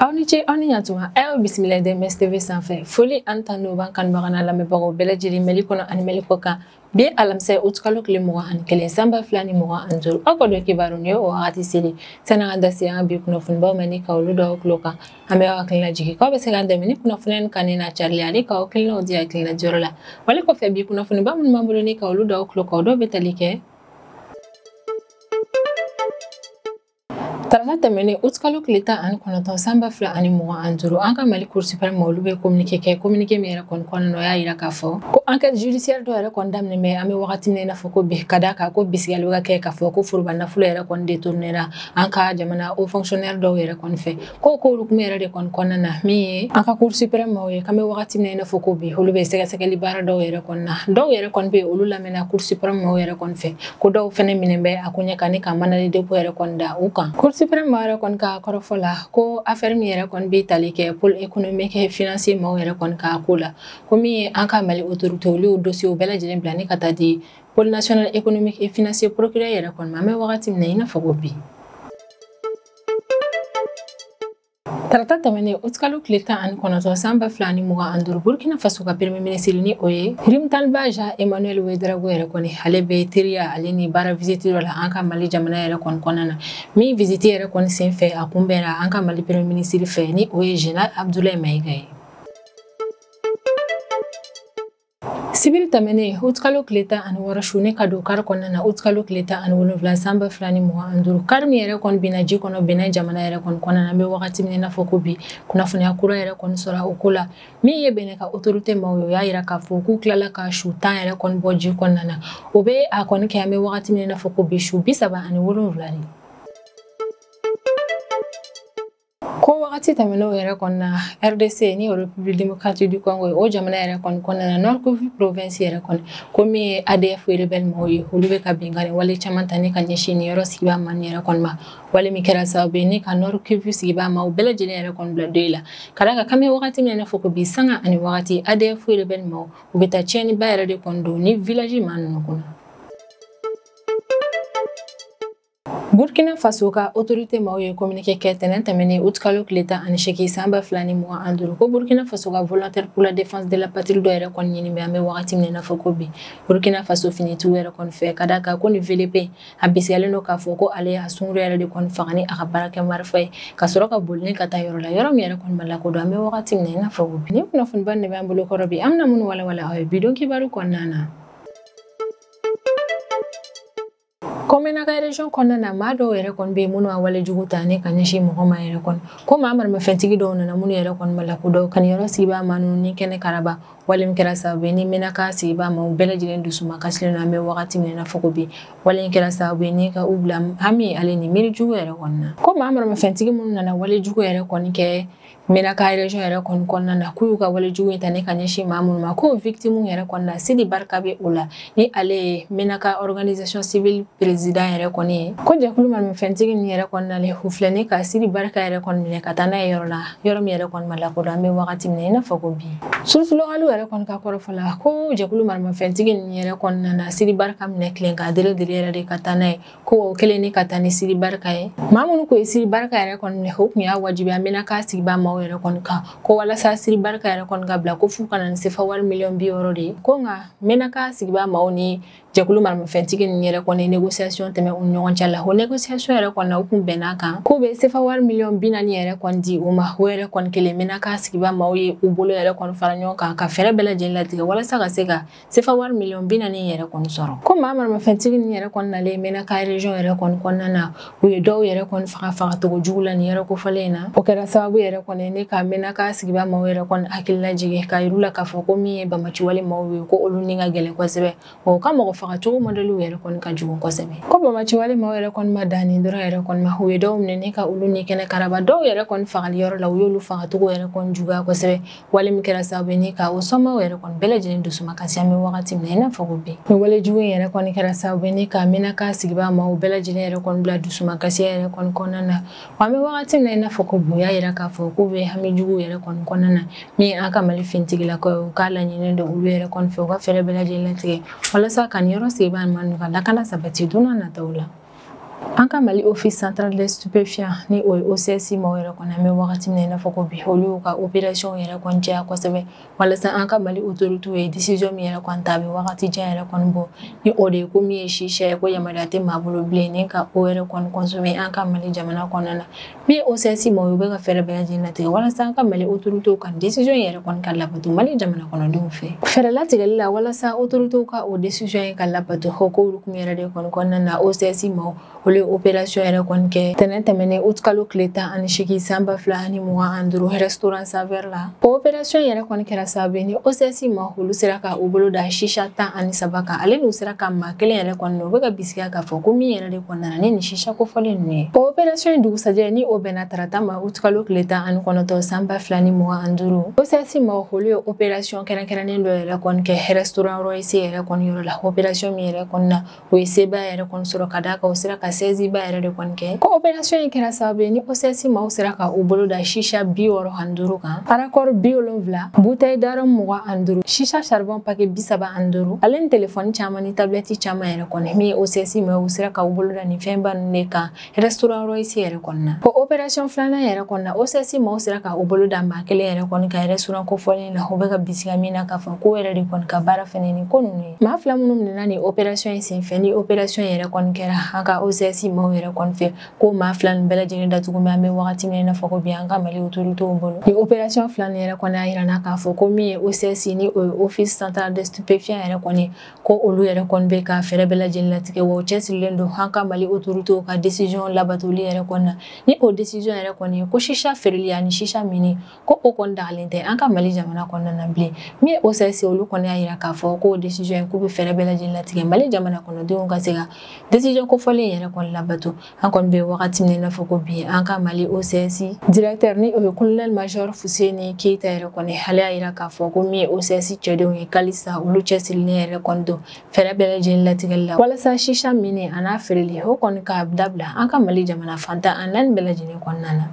Aw ni ce aw ni ɲatuma a y'aw bisimila DMS TV sanfɛ. Foli an tan n'o b'an kanubaga n'a lamɛnbagaw bɛɛ lajɛlen Mali kɔnɔ ani Mali kɔ kan. Bi alamisa utikalo tile 21 san 2025 aw ka dɔn kibaru ni o wagati seli sanni an ka da se an ka bi kunnafonibaw ma ni ka olu dɔw tulo kan. An bɛ aw hakilina jigin k'aw bɛ se k'an dɛmɛ ni kunnafoniya kanu n'a carili ani k'aw hakilinaw di hakilina jɔyɔrɔ la. Wali kɔfɛ bi kunnafoniba minnu b'an bolo ni ka olu dɔw tulo kan, o dɔw bɛ tali kɛ tarata tɛmɛnen utikalo tile 19 san 2025 an ka Mali Cour suprême ma olu bɛ communiqué kɛ. Communiqué min yɛrɛ kɔni kɔnɔna na, o y'a yira k'a fɔ ko enquête judiciaire dɔ yɛrɛ kɔni daminɛ bɛ an bɛ wagati min na i n'a fɔ ko bi, ka d'a kan ko bisigiyali bɛ ka kɛ k'a fɔ ko foroba nafolo yɛrɛ kɔni détournéra an ka jamana haut fonctionnaire dɔw yɛrɛ kɔni fɛ. Ko hukumu yɛrɛ de kɔni kɔnɔna na, min ye an ka Cour suprême maaw ye k'an bɛ wagati min na i n'a fɔ ko bi, olu bɛ sɛgɛsɛgɛli baara dɔw yɛrɛ kɔni na. Dɔw yɛrɛ kɔni bɛ yen, olu lamɛnna Cour suprême maaw yɛrɛ kɔni fɛ, ko dɔw fɛnɛ minɛ bɛ a ko ɲɛ kan ni ka mandat de dépôt yɛrɛ kɔni da u kan. Cour suprême maaw yɛrɛ kɔni ka kɔrɔfɔ la ko affaire min yɛrɛ kɔni bɛ tali kɛ pôle économique et financier maaw yɛrɛ kɔni ka ko la, ko min ye an ka Mali autorité olu y'o dossier bɛɛ lajɛlen bila ni ka taa di pôle national économique et financier procureur yɛrɛ kɔni ma. An bɛ wagati min na i n'a fɔ ko bi. Tarata tɛmɛnen utikalo tile 19 san 2025 Burkina Faso ka premier ministre ni o ye Rimtalba Jean Emmanuel Ouedraogo yɛrɛ kɔni, ale bɛ teriya ale ni baara visite dɔ la an ka Mali jamana yɛrɛ kɔni kɔnɔna na. Min visite yɛrɛ kɔni senfɛ, a kunbɛnna an ka Mali premier ministre fɛ ni o ye Général Abdoulaye Maïga ye. Sibiri tɛmɛnen utikalo tile 16 su ne ka don kari kɔnɔna na, utikalo tile 17 san 2025 kari min yɛrɛ kɔni binna ji kɔnɔ Benin jamana yɛrɛ kɔni kɔnɔna na. An bɛ wagati min na i n'a fɔ ko bi, kunnafoniya kura yɛrɛ kɔni sɔrɔ o ko la. Min ye Benin ka autorité maaw ye, o y'a yira k'a fɔ k'u tilala ka su 10 yɛrɛ kɔni bɔ ji kɔnɔna na. O bɛ a kɔni kɛ an bɛ wagati min na i n'a fɔ ko bi su 37 de. Ko wagati tɛmɛnenw yɛrɛ kɔni na, RDC ni République démocratique du Congo ye, o jamana yɛrɛ kɔni kɔnɔna na, Nord Kivu province yɛrɛ kɔni, ko min ye ADF rebelle maaw ye, olu bɛ ka binkanni wale caman ta ni ka ɲɛsin nin yɔrɔ sigibaa ma nin yɛrɛ kɔni ma. Wale min kɛra sababu ye ni ka Nord Kivu sigibaa maaw bɛɛ lajɛlen yɛrɛ kɔni bila deuil la. Ka d'a kan k'an bɛ wagati min na i n'a fɔ ko bi, sanga ani wagati ADF rebelle maaw u bɛ taa tiɲɛniba yɛrɛ de kɔni don ni village maa ninnu kɔnɔ. Burkina Faso ka autorité maaw ye communiqué kɛ tɛnɛn tɛmɛnen utikalo tile 18 san 2025 ko Burkina Faso ka volontaire pour la défense de la patrie dɔ yɛrɛ kɔni ɲini bɛ an bɛ wagati min na i n'a fɔ ko bi Burkina Faso finitigiw yɛrɛ kɔni fɛ. Ka d'a kan ko nin VLP a bisigiyalen don k'a fɔ ko ale y'a sunguru yɛrɛ de kɔni faga ni a ka baarakɛ marifa ye ka sɔrɔ ka boli ni ka taa yɔrɔ la, yɔrɔ min yɛrɛ kɔni ma lakodɔn an bɛ wagati min na i n'a fɔ ko bi. Nin kunnafoniba de b'an bolo kɔrɔ bi, an bɛna minnu walawala aw ye bi don kibaru kɔnɔna na. Ko Menaka région kɔnɔna na, maa dɔw yɛrɛ kɔni bɛ yen minnu ka wale jugu ta ni ka ɲɛsin mɔgɔ ma yɛrɛ kɔni, ko maa maramafɛntigi dɔw nana minnu yɛrɛ kɔni ma lakodɔn ka nin yɔrɔ sigibaa maa ninnu ni kɛnɛ karaba. Wale min kɛra sababu ye ni Menaka sigibaa maaw bɛɛ lajɛlen dusuma kasilen don an bɛ wagati min na i n'a fɔ ko bi. Wale in kɛra sababu ye ni ka u bila hami ale ni miiri jugu yɛrɛ kɔni na. Ko maa maramafɛntigi minnu nana wale jugu yɛrɛ kɔni kɛ Menaka région yɛrɛ kɔni kɔnɔna na, k'u y'u ka wale jugu in ta ni ka ɲɛsin maa minnu ma, ko victime yɛrɛ kɔni na Sidi Barika bɛ o la ni ale ye Menaka organisation civile président yɛrɛ kɔni ye. Ko jɛkulu maramafɛntigi nin yɛrɛ kɔni nalen, u filɛ ni ka Sidi Barika yɛrɛ kɔni minɛ ka taa n'a ye yɔrɔ la, yɔrɔ min yɛrɛ kɔni ma lakodɔn an bɛ wagati min na i n'a fɔ ko bi. Source locale yɛrɛ kɔni ka kɔrɔfɔ la, ko jɛkulu maramafɛntigi nin yɛrɛ kɔni nana Sidi Barika minɛ tilen k'a deli deli yɛrɛ de ka taa n'a ye, ko o kɛlen ni ka taa ni Sidi Barika ye. Maa minnu ko ye Sidi Barika yɛrɛ kɔni minɛ, o tun y'a wajibiya Menaka sigibaa maaw yɛrɛ kɔni kan ko walasa Sidi Barika yɛrɛ kɔni ka bila, ko f'u ka na ni sefa wari miliyɔn 60 de ye. Ko nka Menaka sigibaa maaw ni jɛkulu maramafɛntigi ninnu yɛrɛ kɔni négociation tɛmɛ u ni ɲɔgɔn cɛ la. O négociation yɛrɛ kɔni na, u kun bɛn'a kan k'u bɛ sefa wari miliyɔn 40 yɛrɛ kɔni di u ma. O yɛrɛ kɔni kelen, Menaka sigibaa maaw ye u bolo yɛrɛ kɔni fara ɲɔgɔn kan ka fɛɛrɛ bɛɛ lajɛlen latigɛ walasa ka se ka sefa wari miliyɔn 40 yɛrɛ kɔni sɔrɔ. Ko maa maramafɛntigi ninnu yɛrɛ kɔni nalen Menaka région yɛrɛ kɔni kɔnɔna na, u ye dɔw yɛrɛ kɔni faga fagacogo jugu la nin yɔrɔ kofɔlen in na. O kɛra sababu yɛrɛ kɔni ne ka Menaka sigibaa maaw yɛrɛ kɔni hakili lajigin k'a yir'u la k'a fɔ ko min ye bamaciwale maaw ye, ko olu ni ka gɛlɛn kosɛbɛ, o ka mɔgɔ fagacogo modèle yɛrɛ kɔni ka jugu kosɛbɛ. Ko bamaciwale maaw yɛrɛ kɔni ma dan nin dɔrɔn yɛrɛ kɔni ma, u ye dɔw minɛ ni ka olu ni kɛnɛ karaba, dɔw yɛrɛ kɔni fagali yɔrɔ la, u y'olu fagacogo yɛrɛ kɔni juguya kosɛbɛ. Wale min kɛra sababu ye ni ka o sɔnmaw yɛrɛ kɔni bɛɛ lajɛlen dusuma kasi an bɛ wagati min na i n'a fɔ ko bi. Nin wale jugu in yɛrɛ kɔni kɛra sababu ye ni ka Menaka sigibaa maaw bɛɛ lajɛlen yɛrɛ kɔni bila dusuma kasi yɛrɛ kɔni kɔnɔna na. Wa an bɛ wagati min na i n'a fɔ ko bi, u y'a yira k'a fɔ k'u bɛ hami jugu yɛrɛ kɔni kɔnɔna na, min an ka Mali finitigilakaw ye, u k'a laɲini don olu yɛrɛ kɔni fɛ, u ka fɛɛrɛ bɛɛ lajɛlen latigɛ walasa ka nin yɔrɔ sigibaa ninnu ka lakana sabati don n'a nataw la. An ka Mali Office central des stupéfiants ni o ye OCS maaw yɛrɛ kɔni, an bɛ wagati min na i n'a fɔ ko bi, olu y'u ka opération yɛrɛ kɔni caya kosɛbɛ walasa an ka Mali autorité ye décision min yɛrɛ kɔni ta, a bɛ wagati jan yɛrɛ kɔni bɔ, ni o de ye ko min ye shisha ye, ko yamaruya tɛ maa bolo bilen ni ka o yɛrɛ kɔni consommer an ka Mali jamana kɔnɔna na. Min ye OCS maaw ye, u bɛ ka fɛɛrɛ bɛɛ lajɛlen latigɛ walasa an ka Mali autorité ka décision yɛrɛ kɔni ka labato Mali jamana kɔnɔdenw fɛ. Fɛɛrɛ latigɛli la walasa autorité ka o décision in ka labato, o ko hukumu yɛrɛ de kɔni kɔnɔna na, OCS maaw olu ye opération yɛrɛ kɔni kɛ tɛnɛn tɛmɛnen août kalo tile 18 san 2025 restaurant Saveur la. O opération yɛrɛ kɔni kɛra sababu ye ni OCS maaw olu sera ka u bolo da shisha 13 kan, ale n'u sera ka maa kelen yɛrɛ kɔni, u bɛ ka bisigiya k'a fɔ ko min yɛrɛ de kɔni nana ni nin shisha kofɔlen ninnu ye. O opération in dugusajɛ, ni o bɛnna tarata ma août kalo tile 19 san 2025, OCS maaw olu ye opération kɛrɛnkɛrɛnnen dɔ yɛrɛ kɔni kɛ restaurant Royce yɛrɛ kɔni yɔrɔ la. Opération min yɛrɛ kɔni na, o ye sebaaya yɛrɛ kɔni sɔrɔ ka d'a kan u sera ka saisie ba yɛrɛ de kɔni kɛ. Ko opération in kɛra sababu ye ni OCS maaw sera ka u bolo da shisha 65 kan, raccord 70, bouteille d'arôme 25, shisha charbon paquet 35, ale ni téléphone caman ni tablette caman yɛrɛ kɔni. Min ye OCS maaw sera ka u bolo da nin fɛnba ninnu de kan restaurant Royce yɛrɛ kɔni na. Ko opération filanan yɛrɛ kɔni na, OCS maaw sera ka u bolo da maa kelen yɛrɛ kɔni kan restaurant kofɔlen na, u bɛ ka bisigiya min na k'a fɔ ko yɛrɛ de kɔni ka baara fɛnɛ ni ko ninnu ye. Maa fila minnu minɛna nin opération in senfɛ, ni opération yɛrɛ kɔni kɛra an ka OCS maaw yɛrɛ kɔni fɛ, ko maa fila ninnu bɛɛ lajɛlen datugu bɛ an bɛ wagati min na i n'a fɔ ko bi an ka Mali autorités bolo. Ni opération fila nin yɛrɛ kɔni y'a yira n na k'a fɔ ko min ye OCS ni o ye Office central des stupéfiants yɛrɛ kɔni, ko olu yɛrɛ kɔni bɛ ka fɛɛrɛ bɛɛ lajɛlen latigɛ, wa u cɛsirilen don an ka Mali autorités ka décision labatoli yɛrɛ kɔni na. Ni o décision yɛrɛ kɔni ye ko shisha feereli ani shisha minni, ko o kɔni dagalen tɛ an ka Mali jamana kɔnɔna na bilen. Min ye OCS, olu kɔni y'a yira k'a fɔ ko décision in k'u bɛ fɛɛrɛ bɛɛ lajɛlen latigɛ Mali jamana kɔnɔdenw ka se ka décision kofɔlen yɛrɛ kɔni labato. An kɔni bɛ wagati min na i n'a fɔ ko bi, an ka Mali OCS directeur ni o ye colonel major Fuseni Keyita yɛrɛ kɔni, ale y'a yira k'a fɔ ko min ye OCS cɛdenw ye, kalisa olu cɛsirilen yɛrɛ kɔni don fɛɛrɛ bɛɛ lajɛlen latigɛli la walasa shisha minni a n'a feereli o kɔni ka dabila an ka Mali jamana fantan a naani bɛɛ lajɛlen kɔnɔna na.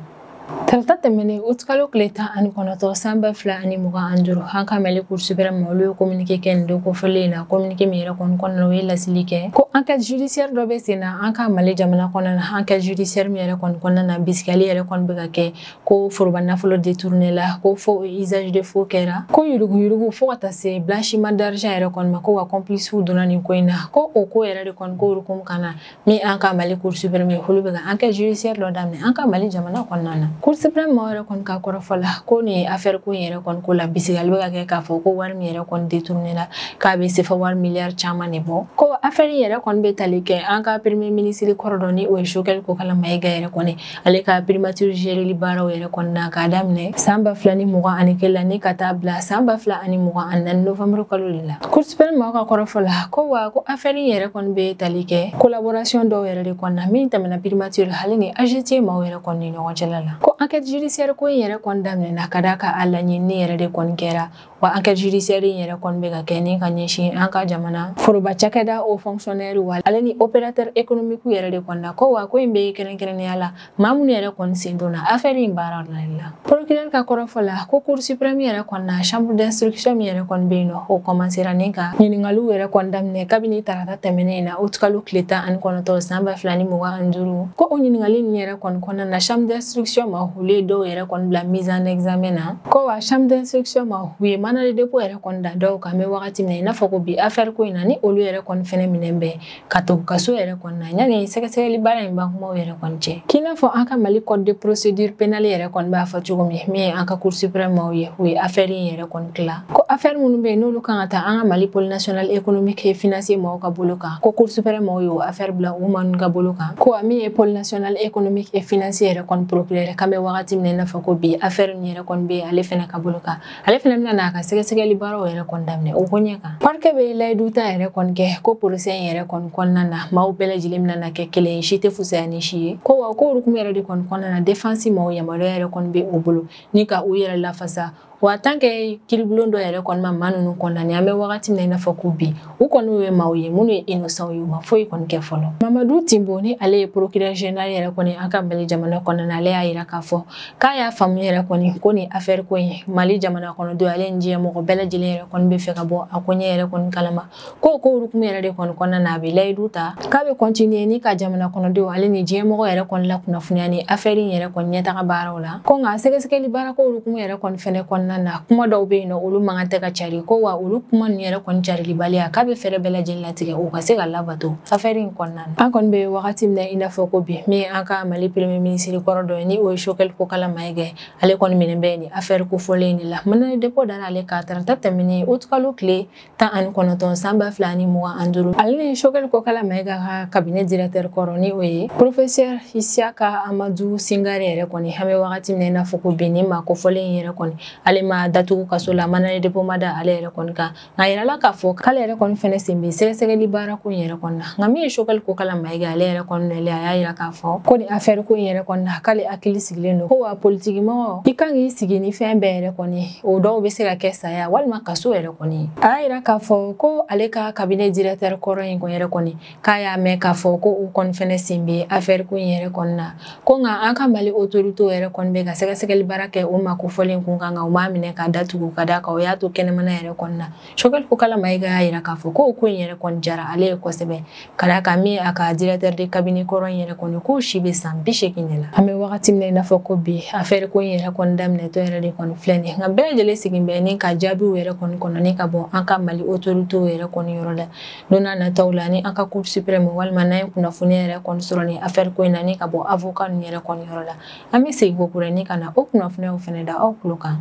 Tarata tɛmɛnen août kalo tile 19 san 2025, an ka Mali Cour suprême olu ye communiqué kɛ nin don kofɔlen in na. Communiqué min yɛrɛ kɔni kɔnɔna na, o ye laseli kɛ ko enquête judiciaire dɔ bɛ sen na an ka Mali jamana kɔnɔna na. Enquête judiciaire min yɛrɛ kɔni kɔnɔna na, bisigiyali yɛrɛ kɔni bɛ ka kɛ ko foroba nafolo détourné la, ko faux usage de faux kɛra, ko yuruguyurugu fo ka taa se blanchiment d'argent yɛrɛ kɔni ma, ko wa complice donna nin ko in na, ko o ko yɛrɛ de kɔni ko hukumu kana min an ka Mali Cour suprême olu bɛ ka enquête judiciaire dɔ daminɛ an ka Mali jamana kɔnɔna na. Cour suprême maaw yɛrɛ kɔni ka kɔrɔfɔ la, ko nin affaire ko in yɛrɛ kɔni ko la, bisigali bɛ ka kɛ k'a fɔ ko wari min yɛrɛ kɔni détourné la, k'a bɛ CFA wari miliyari caman de bɔ, ko affaire in yɛrɛ kɔni bɛ tali kɛ an ka premier ministre kɔrɔ dɔ ni o ye Choguel Kokalla Maïga yɛrɛ kɔni, ale ka primature géreli baaraw yɛrɛ kɔni na k'a daminɛ san 2021 la ni ka taa bila san 2024 novembre kalo de la. Cour suprême maaw ka kɔrɔfɔ la, ko wa ko affaire in yɛrɛ kɔni bɛ tali kɛ collaboration dɔw yɛrɛ de kɔni na min tɛmɛna primature hali ni AGT maaw yɛrɛ kɔni ni ɲɔgɔn cɛla la. Ko enquête judiciaire ko in yɛrɛ kɔni daminɛna ka d'a kan a laɲinini yɛrɛ de kɔni kɛra, wa enquête judiciaire in yɛrɛ kɔni bɛ ka kɛ ni ka ɲɛsin an ka jamana foroba cakɛda o fonctionnaire wa ale ni opérateur économique yɛrɛ de kɔni na. Ko wa ko in bɛ kɛrɛnkɛrɛnnenya la maa minnu yɛrɛ kɔni sen donna affaire in baara la. Procureur ka kɔrɔfɔ la, ko Cour suprême yɛrɛ kɔni na, chambre d'instruction min yɛrɛ kɔni bɛ yen nɔ, o commencera ni ka ɲininkaliw yɛrɛ kɔni daminɛ kabini tarata tɛmɛnen in na août kalo tile 19 san 2025. Ko o ɲininkali nin yɛrɛ kɔni kɔnɔna na, chambre d'instruction ma olu ye dɔw yɛrɛ kɔni bila mise en examen na. Ko wa chambre d'instruction ma u ye mandat de dépôt yɛrɛ kɔni da dɔw kan, an bɛ wagati min na i n'a fɔ ko bi affaire ko in na, ni olu yɛrɛ kɔni fɛnɛ minɛ bɛ ka to kaso yɛrɛ kɔni na yanni sɛgɛsɛgɛli baara in ban kumaw yɛrɛ kɔni cɛ. K'i n'a fɔ an ka Mali code de procédure pénale yɛrɛ kɔni b'a fɔ cogo min, min ye an ka Cour suprême maaw ye, u ye affaire in yɛrɛ kɔni tila ko affaire minnu bɛ yen n'olu kan ka taa an ka Mali pôle national économique et financier maaw ka bolo kan, ko Cour suprême maaw y'o affaire bila u maa ninnu ka bolo kan. Ko min ye pôle national économique et financier yɛrɛ kɔni procureur k'an bɛ wagati min na i n'a fɔ ko bi affaire in yɛrɛ kɔni bɛ ale fɛnɛ ka bolo kan, ale fɛnɛ bɛna n'a ka sɛgɛsɛgɛli baaraw yɛrɛ kɔni daminɛ o ko ɲɛ kan. Parquet bɛ layidu ta yɛrɛ kɔni kɛ ko procès in yɛrɛ kɔni kɔnɔna na, maaw bɛɛ lajɛlen bɛna na kɛ kelen ye, si tɛ fisaya ni si ye. Ko wa ko hukumu yɛrɛ de kɔni kɔnɔna na, défense maaw yamaruya yɛrɛ kɔni bɛ u bolo ni ka u yɛrɛ lafasa. Wa tant que kiiribulon dɔ yɛrɛ kɔni ma maa ninnu condamné, an bɛ wagati min na i n'a fɔ ko bi, u kɔni ye maaw ye minnu ye innocent ye, u ma foyi kɔni kɛ fɔlɔ. Mamadu Timbo, ni ale ye procureur général yɛrɛ kɔni an ka Mali jamana kɔnɔna na, ale y'a yira k'a fɔ k'a y'a faamu yɛrɛ kɔni ko nin affaire ko in, Mali jamana kɔnɔdenw ale ni diɲɛ mɔgɔ bɛɛ lajɛlen yɛrɛ kɔni bɛ fɛ ka bɔ a ko ɲɛ yɛrɛ kɔni kalama. Ko hukumu yɛrɛ de kɔni kɔnɔna na, a bɛ layidu ta k'a bɛ continuer ni ka jamana kɔnɔdenw ale ni diɲɛ mɔgɔ yɛrɛ kɔni la kunnafoniya ni affaire in yɛrɛ kɔni ɲɛtaga baaraw la. Ko nka sɛgɛsɛgɛli baara ko hukumu yɛrɛ kɔni fɛnɛ kɔnɔna na, kuma dɔw bɛ yen nɔ, olu man kan tɛ ka cari. Ko wa olu kuma ninnu yɛrɛ kɔni carilibaliya, k'a bɛ fɛɛrɛ bɛɛ lajɛlen latigɛ o ka se ka labato affaire in kɔnɔna na. An kɔni bɛ wagati min na i n'a fɔ ko bi, min an ka Mali premier ministre kɔrɔ dɔ ye, ni o ye Choguel Kokalla Maïga, ale kɔni minɛ bɛ nin affaire kofɔlen in de la. Mandat de dépôt dara ale kan tarata tɛmɛnen utikalo tile 19 san 2025. Ale ni Choguel Kokalla Maïga ka cabinet directeur kɔrɔ, ni o ye professeur Isiaka Amadou Singare yɛrɛ kɔni, an bɛ wagati min na i n'a fɔ ko bi, ni maa kofɔlen in yɛrɛ kɔni, ale ma datugu kaso la, mandat de dépôt ma da ale yɛrɛ kɔni kan. Nka a yirala k'a fɔ k'ale yɛrɛ kɔni fɛnɛ sen bɛ sɛgɛsɛgɛli baara ko in yɛrɛ kɔni na. Nka min ye Choguel Kokalla Maïga, ale yɛrɛ kɔni nalen, a y'a yira k'a fɔ ko nin affaire ko in yɛrɛ kɔni na, k'ale hakili sigilen don. Ko wa politiki mɔgɔ, i kan k'i sigi ni fɛn bɛɛ yɛrɛ kɔni, o dɔw bɛ se ka kɛ saya walima kaso yɛrɛ kɔni. A y'a yira k'a fɔ ko ale ka cabinet directeur kɔrɔ in yɛrɛ kɔni, k'a y'a mɛn k'a fɔ ko u kɔni fɛnɛ sen bɛ affaire ko in yɛrɛ kɔni na. Ko nka an ka Mali autorité yɛrɛ kɔni bɛ ka sɛgɛsɛgɛli baara kɛ o ma kofɔlen kun kan, nka u m'a minɛ k'a datugu ka d'a kan o y'a to kɛnɛmana yɛrɛ kɔni na. Choguel Kokalla Maïga y'a yira k'a fɔ ko o ko in yɛrɛ kɔni jara ale ye kosɛbɛ, ka d'a kan min a ka directeur de cabinet kɔrɔ in yɛrɛ kɔni, k'o si bɛ san 80 de la. An bɛ wagati min na i n'a fɔ ko bi, affaire ko in yɛrɛ kɔni daminɛtɔ yɛrɛ de kɔni filɛ nin ye. Nka bɛɛ lajɛlen sigin bɛ ni ka jaabiw yɛrɛ kɔni kɔnɔ ni ka bɔ an ka Mali autorité yɛrɛ kɔni yɔrɔ la don n'a nataw la, ni an ka Cour suprême walima n'an ye kunnafoniya yɛrɛ kɔni sɔrɔ ni affaire ko in na ni ka bɔ avocat ninnu yɛrɛ kɔni yɔrɔ la, an bɛ segin ko kura ni ka na o kunnafoniyaw fɛnɛ da aw tulo kan.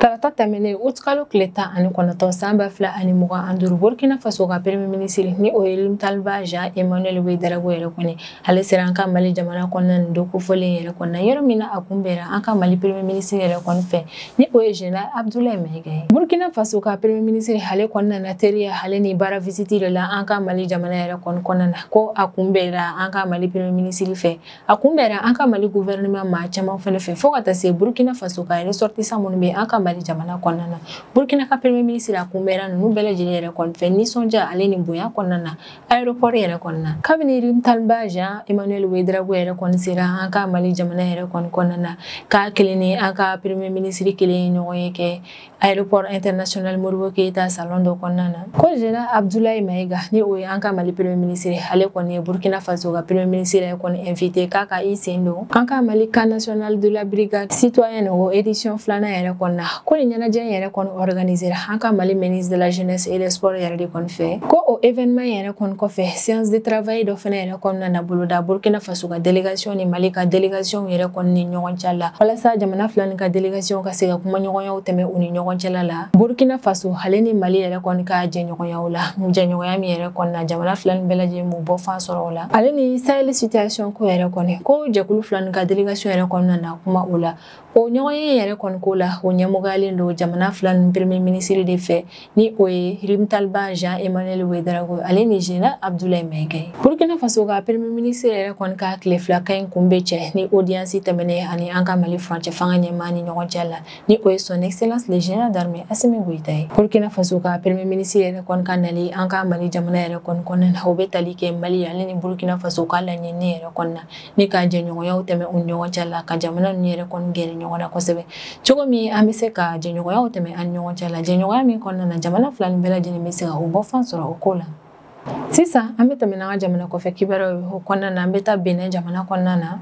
Tarata tɛmɛnen utikalo tile 19 san 2025, Burkina Faso ka premier ministre, ni o ye Rimtalba Jean Emmanuel Ouedraogo yɛrɛ kɔni, ale sera an ka Mali jamana kɔnɔna nin don kofɔlen yɛrɛ kɔnɔna, yɔrɔ min na a kunbɛnra an ka Mali premier ministre yɛrɛ kɔni fɛ, ni o ye général Abdoulaye Maïga ye. Burkina Faso ka premier ministre, ale kɔni nana teriya ale ni baara visite de la an ka Mali jamana yɛrɛ kɔni kɔnɔna na. Ko a kunbɛnra an ka Mali premier ministre fɛ, a kunbɛnra an ka Mali gouvernement maa caman fɛnɛ fɛ, fo ka taa se Burkina Faso ka ressortissant minnu bɛ an ka Mali jamana kɔnɔna na. Burkina ka premier ministre, a kunbɛnra ninnu bɛɛ lajɛlen yɛrɛ kɔni fɛ nisɔndiya ale ni bonya kɔnɔna na aéroport yɛrɛ kɔnɔna na. Kabini Rimtalba Jean Emmanuel Ouedraogo yɛrɛ kɔni sera an ka Mali jamana yɛrɛ kɔni kɔnɔna na, k'a kelen ni an ka premier ministre kelen ye ɲɔgɔn ye kɛ aéroport international Modibo Keïta salon dɔ kɔnɔna na. Ko général Abdoulaye Maïga, ni o ye an ka Mali premier ministre, ale kɔni ye Burkina Faso ka premier ministre yɛrɛ kɔni invité k'a ka i sen don an ka Mali camp national de la brigade citoyenne o édition filanan yɛrɛ kɔnɔna na. Ko nin ɲɛnajɛ in yɛrɛ kɔni organiser an ka Mali ministre de la jeunesse et des sports yɛrɛ de kɔni fɛ. Ko o événement yɛrɛ kɔni kɔfɛ, séance de travail dɔ fɛnɛ yɛrɛ kɔnɔna na boloda Burkina Faso ka délégation ni Mali ka délégation yɛrɛ kɔni ni ɲɔgɔn cɛ la, walasa jamana fila ni ka délégation ka se ka kumaɲɔgɔnyaw tɛmɛ u ni ɲɔgɔn cɛla la, Burkina Faso ale ni Mali yɛrɛ kɔni ka jɛɲɔgɔnyaw la, jɛɲɔgɔnya min yɛrɛ kɔni na jamana fila ni bɛɛ lajɛlen b'u bɔ fan sɔrɔ o la, ale ni Sahel situation ko yɛrɛ kɔni. Ko jɛkulu fila ni ka délégation yɛrɛ kɔnɔna na kuma o la. O ɲɔgɔnye yɛrɛ kɔni ko la, o ɲɛmɔgɔyalen don jamana fila ni premier ministre de fɛ, ni o ye Rimtalba Jean Emmanuel Ouedraogo ale ni général Abdoulaye Maïga ye. Burkina Faso ka premier ministre yɛrɛ kɔni ka tile fila kan in kun bɛ cɛ ni audience tɛmɛnen ani an ka Mali furancɛ fanga ɲɛmaa ni ɲɔgɔn cɛ la, ni o ye son excellence le général d'armée Assimi Goïta ye. Burkina Faso ka premier ministre yɛrɛ kɔni ka nali an ka Mali jamana yɛrɛ kɔni kɔnɔna na, o bɛ tali kɛ Mali ale ni Burkina Faso ka laɲini yɛrɛ kɔni na ni ka jɛɲɔgɔnyaw tɛmɛ u ni ɲɔgɔn cɛ la, ka jamana ninnu yɛrɛ kɔni gɛrɛ ɲɔgɔn na kosɛbɛ, cogo min an bɛ se ka jɛɲɔgɔnyaw tɛmɛ an ni ɲɔgɔn cɛ la, jɛɲɔgɔnya min kɔnɔna na jamana fila ni bɛɛ lajɛlen bɛ se ka o bɔ fan sɔrɔ o ko la. Sisan an bɛ tɛmɛ n'an ka jamana kɔfɛ kibaruyaw ye. O kɔnɔna na, an bɛ taa Benin jamana kɔnɔna na.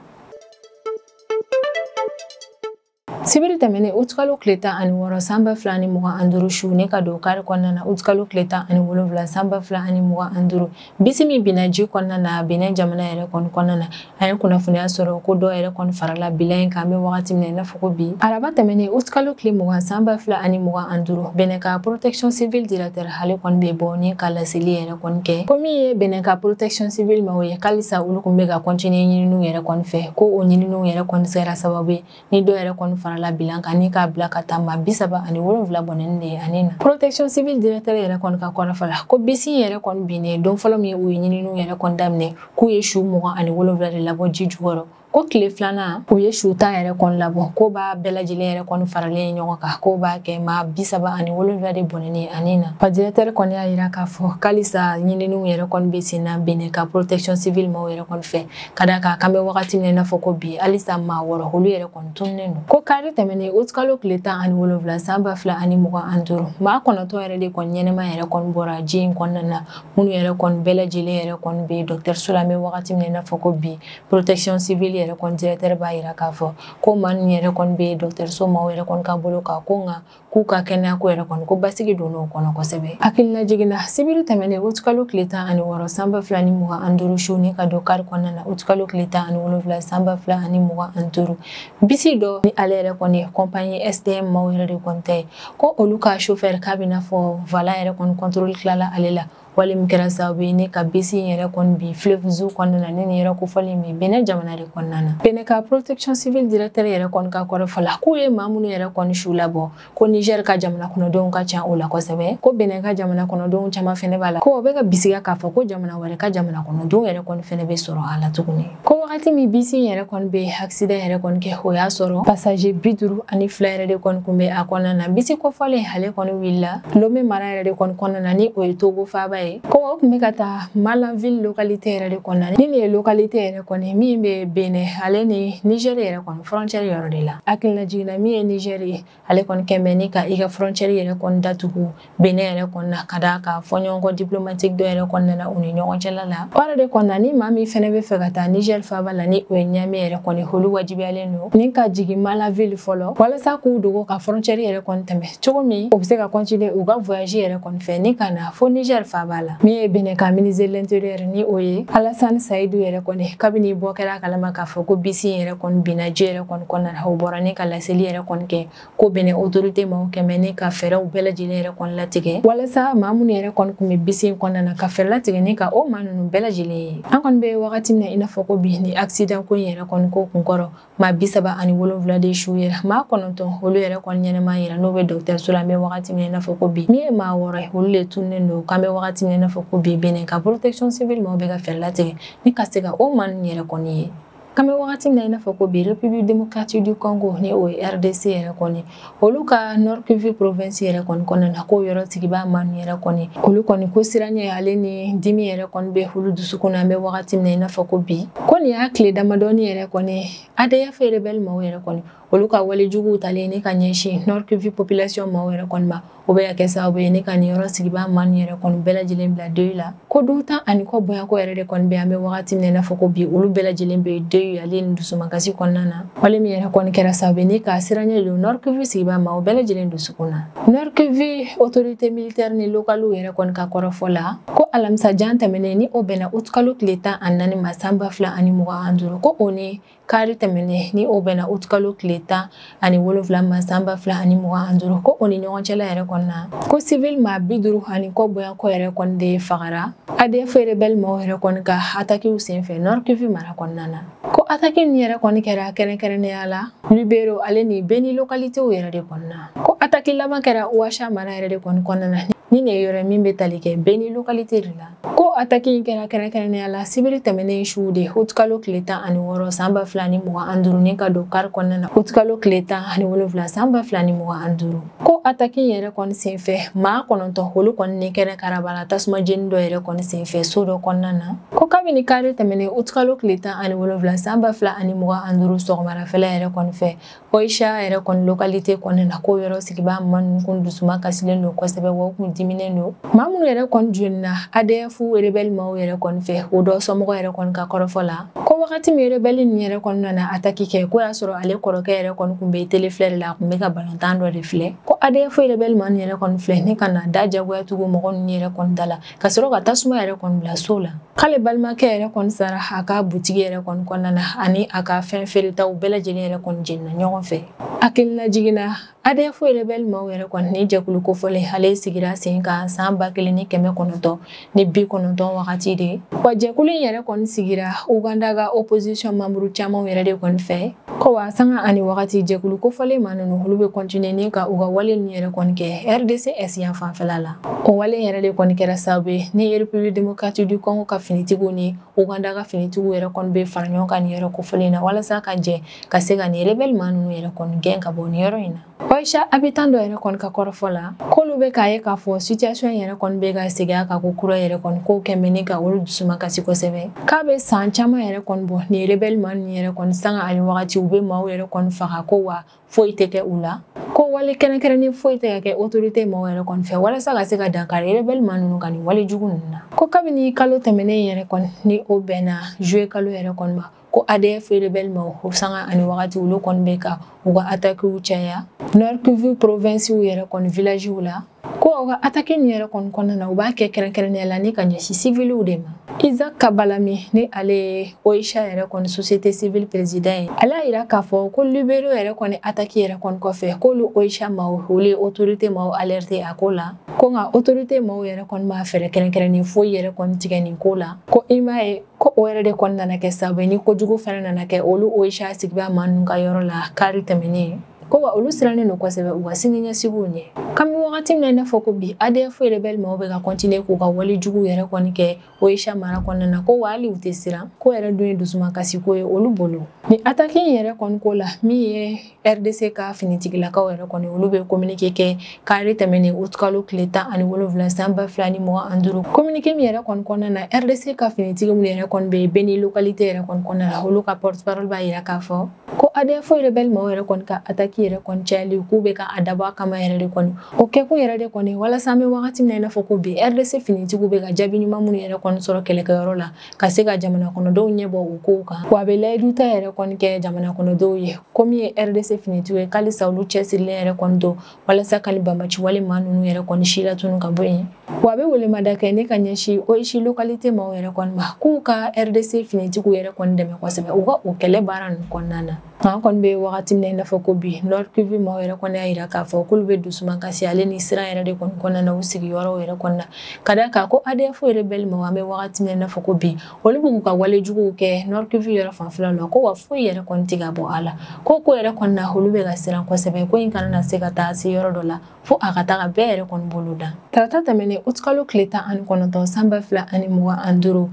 Sibiri tɛmɛnen utikalo tile 16 san 2025 su ne ka don kari kɔnɔna na, utikalo tile 17 san 2025, bisi min binna ji kɔnɔna na Benin jamana yɛrɛ kɔni kɔnɔna na, an ye kunnafoniya sɔrɔ ko dɔw yɛrɛ kɔni farala bila in kan. An bɛ wagati min na i n'a fɔ ko bi, araba tɛmɛnen utikalo tile 20 san 2025, Benin ka protection civile directeur, ale kɔni bɛ bɔ ni ka laseli yɛrɛ kɔni kɛ, ko min ye Benin ka protection civile maaw ye, k'alisa olu kun bɛ ka continuer ɲininiw yɛrɛ kɔni fɛ. Ko o ɲininiw yɛrɛ kɔni sera sababu ye ni dɔw yɛrɛ kɔni farala bilan kan ni k'a bila ka taa maa 37 bɔnɛni de ye ani na. Protection civile directeur yɛrɛ kɔni ka kɔrɔfɔ la, ko bisi yɛrɛ kɔni binnen don fɔlɔ min u ye ɲininiw yɛrɛ kɔni daminɛ, k'u ye su 27 de labɔ ji jukɔrɔ. Ko Ko tile filanan u ye su 10 yɛrɛ kɔni labɔ, ko b'a bɛɛ lajɛlen yɛrɛ kɔni faralen ɲɔgɔn kan, ko b'a kɛ maa 37 de bɔnɛnen ani na. Wa directeur kɔni y'a yira k'a fɔ k'alisa ɲininiw yɛrɛ kɔni bɛ sen na Benin ka protection civile maaw yɛrɛ kɔni fɛ, ka d'a kan k'an bɛ wagati min na i n'a fɔ ko bi halisa maa 6 olu yɛrɛ kɔni tununnen don. Ko kari tɛmɛnen utikalo tile 17 san 2025 maa 9 yɛrɛ de kɔni ɲɛnɛma yɛrɛ kɔni bɔra ji in kɔnɔna na, minnu yɛrɛ kɔni bɛɛ lajɛlen yɛrɛ kɔni bɛ dɔgɔtɔrɔso la. An bɛ wagati min na i n'a fɔ ko bi protection civile yɛrɛ kɔni directeur b'a yira k'a fɔ ko maa ninnu yɛrɛ kɔni bɛ dɔgɔtɔrɔso maaw yɛrɛ kɔni ka bolo kan, ko nka k'u ka kɛnɛya ko yɛrɛ kɔni ko basigi donn'o kɔnɔ kosɛbɛ. Hakilina jiginna sibiri tɛmɛnen utikalo tile 16 san 2025 su ni ka don kari kɔnɔna na utikalo tile 17 san 2025 bisi dɔ ni ale yɛrɛ kɔni ye compagnie STM maaw yɛrɛ de kɔni ta ye, ko olu ka chauffeur k'a bɛ n'a fɔ volant yɛrɛ kɔni contrôle tilala ale la, wale min kɛra sababu ye ne ka bisi in yɛrɛ kɔni bi fleuve Zou kɔnɔna na. Ni nin yɔrɔ kofɔlen bɛ Benin jamana de kɔnɔna na. Benin ka protection civile directeur yɛrɛ kɔni ka kɔrɔfɔ la, k'u ye maa minnu yɛrɛ kɔni su labɔ, ko Niger ka jamana kɔnɔdenw ka ca o la kosɛbɛ, ko Benin ka jamana kɔnɔdenw caman fɛnɛ b'a la, ko o bɛ ka bisiga k'a fɔ ko jamana wɛrɛ ka jamana kɔnɔdenw yɛrɛ kɔni fɛnɛ bɛ sɔrɔ a la tuguni. Ko wagati min bisi in yɛrɛ kɔni bɛ accident yɛrɛ kɔni kɛ, o y'a sɔrɔ passager 52 yɛrɛ de kɔni kun bɛ a kɔnɔna na. Bisi kofɔlen ale kɔni wulila Lomé mara yɛrɛ de kɔni kɔnɔna na, ni o ye Togo faaba ye, ko o tun bɛ ka taa Malanville localité yɛrɛ de kɔnɔna na. Ni nin ye localité yɛrɛ kɔni min bɛ Benin ale ni Niger yɛrɛ kɔni frontière yɔrɔ de la. Hakilina jiginna min ye Niger ye, ale kɔni kɛn bɛ ni ka i ka frontière yɛrɛ kɔni datugu Benin yɛrɛ kɔni na, ka d'a kan fɔɲɔgɔnkɔ diplomatique dɔ yɛrɛ kɔnɔna na u ni ɲɔgɔn cɛla la. O yɛrɛ de kɔni na, ni maa min fɛnɛ bɛ fɛ ka taa Niger faaba la, ni o ye Niamey yɛrɛ kɔni, olu wajibiyalen don ni ka jigin Malanville fɔlɔ walasa k'u dogo ka frontière yɛrɛ kɔni tɛmɛ, cogo min u bɛ se ka continuer u ka voyage yɛrɛ kɔni fɛ ni ka na fo Niger faaba la. Min ye Benin ka ministre de l'Intérieur, ni o ye Alassane Saïdou yɛrɛ kɔni, kabini bɔ kɛra a kalama k'a fɔ ko bisi in yɛrɛ kɔni binna ji yɛrɛ kɔni kɔnɔna na, o bɔra ni ka laseli yɛrɛ kɔni kɛ ko Benin autorité maaw kɛmɛ ni ka fɛɛrɛw bɛɛ lajɛlen yɛrɛ kɔni latigɛ walasa maa minnu yɛrɛ kɔni kun bɛ bisi in kɔnɔna na, ka fɛɛrɛ latigɛ ni ka o maa ninnu bɛɛ lajɛlen ye. An kɔni bɛ wagati min na i n'a fɔ ko bi, ni accident ko in yɛrɛ kɔni ko kun kɔrɔ, maa 37 de su yɛrɛ, maa 9 olu yɛrɛ kɔni ɲɛnɛma yɛrɛ n'o bɛ dɔgɔtɔrɔso la. An bɛ wagati min na i n'a fɔ ko bi, min ye maa 6 ye, olu de tununnen don. K'an bɛ wagati min na i n'a fɔ ko bi, Benin ka protection civile maaw bɛ ka fɛɛrɛ latigɛ ni ka se ka o maa ninnu yɛrɛ kɔni ye. K'an bɛ wagati min na i n'a fɔ ko bi, République démocratique du Congo, ni o ye RDC yɛrɛ kɔni, olu ka Nord Kivu province yɛrɛ kɔni kɔnɔna na, k'o yɔrɔ sigibaa maa ninnu yɛrɛ kɔni, olu kɔni ko siranɲɛ ale ni dimi yɛrɛ kɔni bɛ olu dusukun na. An bɛ wagati min na i n'a fɔ ko bi, ko nin y'a tile damadɔni yɛrɛ kɔni, ADF rebelle maaw yɛrɛ kɔni, olu ka walejuguw talen ne ka ɲɛsin Nord Kivu population maaw yɛrɛ kɔni ma, o bɛ ka kɛ sababu ye ne ka nin yɔrɔ sigibaa maa ninnu yɛrɛ kɔni bɛɛ lajɛlen bila deuil la. Ko du 10 ani kɔ bonyako yɛrɛ de kɔni bɛ, an bɛ wagati min na i n'a fɔ ko bi, olu bɛɛ lajɛlen bɛ deuil ale ni dusumakasi kɔnɔna na, wale min yɛrɛ kɔni kɛra sababu ye ni ka siranɲɛ don Nord Kivu sigibaa maaw bɛɛ lajɛlen dusukun na. Nord Kivu autorité militaire ni localiw yɛrɛ kɔni ka kɔrɔfɔ la, ko alamisa jan tɛmɛnen, ni o bɛnna utikalo tile 14 ma san 2025, ko o ni kari tɛmɛnen, ni o bɛnna utikalo tile 17 ma san 2025, ko o ni ɲɔgɔn cɛla yɛrɛ kɔni na, ko civil maa 50 ani kɔ bonyakɔ yɛrɛ kɔni de fagara ADF rebelle maaw yɛrɛ kɔni ka attaquew senfɛ Nord Kivu mara kɔnɔna na. Ko attaque nin yɛrɛ kɔni kɛra kɛrɛnkɛrɛnnenya la Lubero ale ni Beni localitéw yɛrɛ de kɔnɔna. Ko attaque laban kɛra Ouacha mara yɛrɛ de kɔni kɔnɔna na, ni nin ye yɔrɔ min bɛ tali kɛ Beni localité de la. Ko attaque in kɛra kɛrɛnkɛrɛnnenya la sibiri tɛmɛnen su de utikalo tile 16 san 2025 ni ka don kari kɔnɔna na utikalo tile 17 san 2025. Ko attaque in yɛrɛ kɔni senfɛ, maa 9 olu kɔni ni kɛnɛ karabala tasuma jeni dɔ yɛrɛ kɔni senfɛ so dɔ kɔnɔna na. Ko kabini kari tɛmɛnen utikalo tile 17 san 2025 sɔgɔmadafɛla yɛrɛ kɔni fɛ, Oisha yɛrɛ kɔni localité kɔnɔna na, ko yɔrɔ sigibaa maa ninnu kun dusuma kasilen don kosɛbɛ, wa u kun diminen don maa minnu yɛrɛ kɔni jenina ADF rebelle maaw yɛrɛ kɔni fɛ. O dɔ somɔgɔ yɛrɛ kɔni ka kɔrɔfɔ la, ko wagati min rebelle ninnu yɛrɛ kɔni nana attaque kɛ, ko y'a sɔrɔ ale kɔrɔkɛ yɛrɛ kɔni kun bɛ télé filɛ de la, a kun bɛ ka balontan dɔ de filɛ. Ko ADF rebelle maa ninnu yɛrɛ kɔni filɛ ni ka na da jagoya tugu mɔgɔ ninnu yɛrɛ kɔni da la, ka sɔrɔ ka tasuma yɛrɛ kɔni bila so la. K'ale balimakɛ yɛrɛ kɔni sara a ka butigi yɛrɛ kɔni kɔnɔna na, ani a ka fɛn feeretaw bɛɛ lajɛlen yɛrɛ kɔni jenina ɲɔgɔn fɛ. Hakilina jiginna ADF rebelle maaw yɛrɛ kɔni ni jɛkulu kofɔlen ale sigira sen kan san 1990 wagati de. Wa jɛkulu in yɛrɛ kɔni sigira Uganda ka opposition membre caman yɛrɛ de kɔni fɛ. Ko Ko wa sanga ani wagati jɛkulu kofɔlen maa ninnu olu bɛ continuer ni ka u ka wale ninnu yɛrɛ kɔni kɛ RDC Est yan fanfɛla la. O wale yɛrɛ de kɔni kɛra sababu ye ni République démocratique du Congo ka finitigiw ni Uganda ka finitigiw yɛrɛ kɔni bɛ fara ɲɔgɔn kan nin yɔrɔ kofɔlen na walasa ka jɛ ka se ka nin rebelle maa ninnu yɛrɛ kɔni gɛn ka bɔ nin yɔrɔ in na. Oicha habitant dɔ yɛrɛ kɔni ka kɔrɔfɔ la, k'olu bɛ k'a ye k'a fɔ situation yɛrɛ kɔni bɛ ka segin a kan ko kura yɛrɛ kɔni kow kɛ bɛ ni ka olu dusuma kasi kosɛbɛ. K'a bɛ san caman yɛrɛ kɔni bɔ nin rebelle maa ninnu yɛrɛ kɔni sanga ani wagati u bɛ maaw yɛrɛ kɔni faga ko wa foyi tɛ kɛ u la. Ko wale kɛrɛnkɛrɛnnen foyi tɛ ka kɛ autorité maaw yɛrɛ kɔni fɛ walasa ka se ka dankari rebelle maa ninnu ka nin wale jugu ninnu na. Ko kabini kalo tɛmɛnen yɛrɛ kɔni ni o bɛnna juillet kalo yɛrɛ kɔni ma, ko ADF rebelle maaw o sanga ani wagati olu kɔni bɛ ka u ka attaquew caya Nord Kivu province yɛrɛ kɔni village la. Ko u ka attaque nin yɛrɛ kɔni kɔnɔna na u b'a kɛ kɛrɛnkɛrɛnnenya la ni ka ɲɛsin civiliw de ma. Isaac Kabalami ni ale ye Oicha yɛrɛ kɔni société civile président ye, ale y'a yira k'a fɔ ko Lubero yɛrɛ kɔni attaque yɛrɛ kɔni kɔfɛ k'olu Oicha maaw olu ye autorité maaw alerté a ko la. Ko nka autorité maaw yɛrɛ kɔni m'a fɛɛrɛ kɛrɛnkɛrɛnnen foyi yɛrɛ kɔni tigɛ nin ko la. Ko i m'a ye ko o yɛrɛ de kɔni nana kɛ sababu ye ni kojugu fɛnɛ nana kɛ olu Oicha sigibaa maa ninnu ka yɔrɔ la kari tɛmɛnen. Ko wa olu sirannen don kosɛbɛ u ka sini ɲɛsigiw ɲɛ. Kami wagati min na i n'a fɔ ko bi ADF rebelle maaw bɛ ka continuer k'u ka wale juguw yɛrɛ kɔni kɛ Oicha mara kɔnɔna na, ko wa hali u tɛ siran, ko yɛrɛ dun ye dusumakasi ko ye olu bolo. Ni attaque in yɛrɛ kɔni ko la, min ye RDC ka finitigilakaw yɛrɛ kɔni olu bɛ communiqué kɛ kari tɛmɛnen août kalo tile 17 san 2025. Communiqué min yɛrɛ kɔni kɔnɔna na, RDC ka finitigi minnu yɛrɛ kɔni bɛ Beni localité yɛrɛ kɔni kɔnɔna la, olu ka porte parole b'a yira k'a fɔ ko ADF rebelle maaw yɛrɛ kɔni ka attaque yɛrɛ kɔni cayali k'u bɛ ka a dabɔ a kama yɛrɛ de kɔni. O kɛkun yɛrɛ de kɔni walasa an bɛ wagati min na i n'a fɔ ko bi RDC finitigiw bɛ ka jaabi ɲuman minnu yɛrɛ kɔni sɔrɔ kɛlɛkɛyɔrɔ la ka se ka jamana kɔnɔdenw ɲɛbɔ u kow kan. Wa a bɛ layidu ta yɛrɛ kɔni kɛ jamana kɔnɔdenw ye ko min ye RDC finitigiw ye k'alisa olu cɛsirilen yɛrɛ kɔni don walasa ka nin banbaci wale maa ninnu yɛrɛ kɔni si latunu ka bɔ yen. Wa a bɛ welemada kɛ ne ka ɲɛsin Oicha localité maaw yɛrɛ kɔni ma k'u ka RDC finitigiw yɛrɛ kɔni dɛmɛ kosɛbɛ u ka o kɛlɛ baara ninnu kɔnɔna na. An kɔni bɛ wagati min na i n'a fɔ ko bi Nord Kivu maaw yɛrɛ kɔni y'a yira k'a fɔ k'olu bɛ dusuman kasi ale ni siran yɛrɛ de kɔni kɔnɔna na u sigiyɔrɔw yɛrɛ kɔnɔna na. Ka d'a kan ko ADF rebelle maaw an bɛ wagati min na i n'a fɔ ko bi olu b'u ka wale juguw kɛ Nord Kivu yɛrɛ fanfɛla la, ko wa foyi yɛrɛ kɔni tɛ ka bɔ a la. Ko yɛrɛ kɔni na olu bɛ ka siran kosɛbɛ, ko in kana na se ka taa se yɔrɔ dɔ la fo a ka taga bɛɛ yɛrɛ kɔni bolo da. Tarata tɛmɛnen août kalo tile 19 san 2025,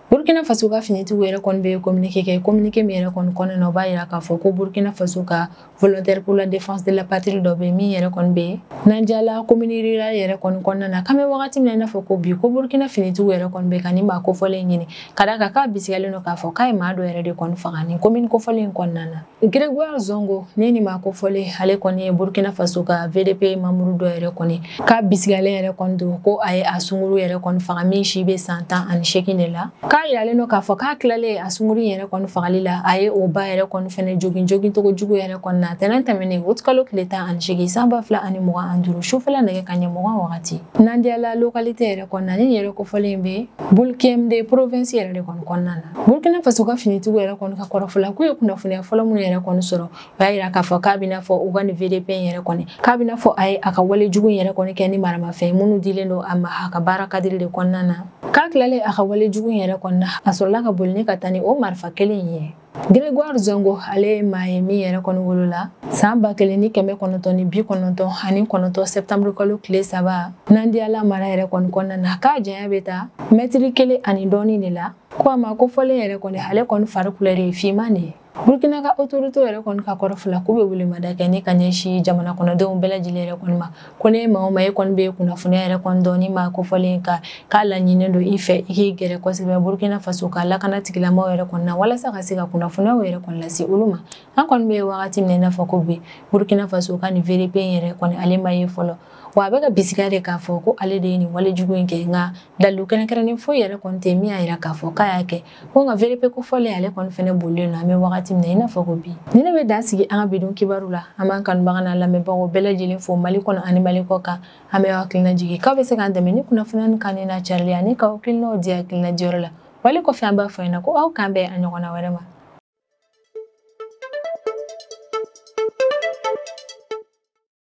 Burkina Faso ka finitigiw yɛrɛ kɔni bɛ communiqué kɛ. Communiqué min yɛrɛ kɔni kɔnɔna na, o b'a yira k'a fɔ ko Burkina Faso ka volontaire pour la défense de la patrie dɔ bɛ min yɛrɛ kɔni bɛ Nandiala commune rurale yɛrɛ kɔni kɔnɔna na. K'an bɛ wagati min na i n'a fɔ ko bi ko Burkina finitigiw yɛrɛ kɔni bɛ ka nin maa kofɔlen ɲini ka d'a kan k'a bisigiyalen don k'a fɔ k'a ye maa dɔ yɛrɛ de kɔni faga nin commune kofɔlen in kɔnɔna na. Grégoire Zongo ni nin maa kofɔlen ale kɔni ye Burkina Faso ka VDP membre dɔ yɛrɛ kɔni k'a bisigiyalen yɛrɛ kɔni don ko a ye a sunkuru yɛrɛ kɔni faga min si bɛ san 18 de la. K'a yiralen don k'a fɔ k'a tilalen a sunkuru yɛrɛ kɔni fagali la, a ye o ba yɛrɛ kɔni fɛnɛ jogin cogo jugu yɛrɛ kɔni na tɛnɛn tɛmɛnen août kalo tile 18 san 2025 sufɛla nɛgɛ kanɲɛ 20 wagati. Nandiala localité yɛrɛ kɔni na, ni yɛrɛ kofɔlen bɛ Boulkiemdé province yɛrɛ de kɔni kɔnɔna na. Burkina Faso ka finitigiw yɛrɛ kɔni ka kɔrɔfɔ la k'u ye kunnafoniya fɔlɔ minnu yɛrɛ kɔni sɔrɔ, o y'a yira k'a fɔ k'a bɛna fɔ u ka nin VDP yɛrɛ kɔni k'a bɛna fɔ a ye a ka wale jugu yɛrɛ kɔni kɛ ni maramafɛn minnu dilen don a ma a ka baara kadiri de kɔnɔna na. K'a tilalen a ka wale jugu yɛrɛ kɔni na, a sɔrɔla ka boli ni ka taa ni o marifa kelen ye. Grégoire Zongo ale ye maa ye min yɛrɛ kɔni wolola san 1999 septembre kalo tile 3 Nandiala mara yɛrɛ kɔni kɔnɔna na. K'a janya bɛ taa mɛtiri 1 ani dɔɔnin de la. Ko a ma ko fɔlen yɛrɛ kɔni ale kɔni fari couleur ye finman de ye. Burkina ka autorité yɛrɛ kɔni ka kɔrɔfɔ la k'u bɛ welemada kɛ ni ka ɲɛsin jamana kɔnɔdenw bɛɛ lajɛlen yɛrɛ kɔni ma, ko ne maa o maa e kɔni bɛ kunnafoniya yɛrɛ kɔni dɔn ni maa kofɔlen kan k'a laɲininen don i fɛ i k'i gɛrɛ kosɛbɛ Burkina Faso ka lakana tigilamaaw yɛrɛ kɔni na walasa ka se ka kunnafoniyaw yɛrɛ kɔni lase olu ma. An kɔni bɛ wagati min na i n'a fɔ ko bi Burkina Faso ka nin VDP yɛrɛ kɔni ale ma ye fɔlɔ, wa a bɛ ka bisigiya de k'a fɔ ko ale de ye nin wale jugu in kɛ, nka dalilu kɛrɛnkɛrɛnnen foyi yɛrɛ kɔni tɛ min y'a yira k'a fɔ k'a y'a kɛ. Ko nka VDP kofɔlen ale kɔni fɛnɛ bolilen don an bɛ wagati min na i n'a fɔ ko bi. Ni ne bɛ dan sigi an ka bidon kibaru la, an b'an kanubaga n'an lamɛnbagaw bɛɛ lajɛlen fo Mali kɔnɔ ani Mali kɔ kan. An bɛ hakilina jigin k'aw bɛ se k'an dɛmɛ ni kunnafoniya kan ni n'a carili ani k'aw hakilinaw di hakilina diyɔrɔ la. Wali kɔfɛ an b'a fɔ ɲɛna ko aw k'an bɛn a ɲɔgɔnna wɛrɛ ma.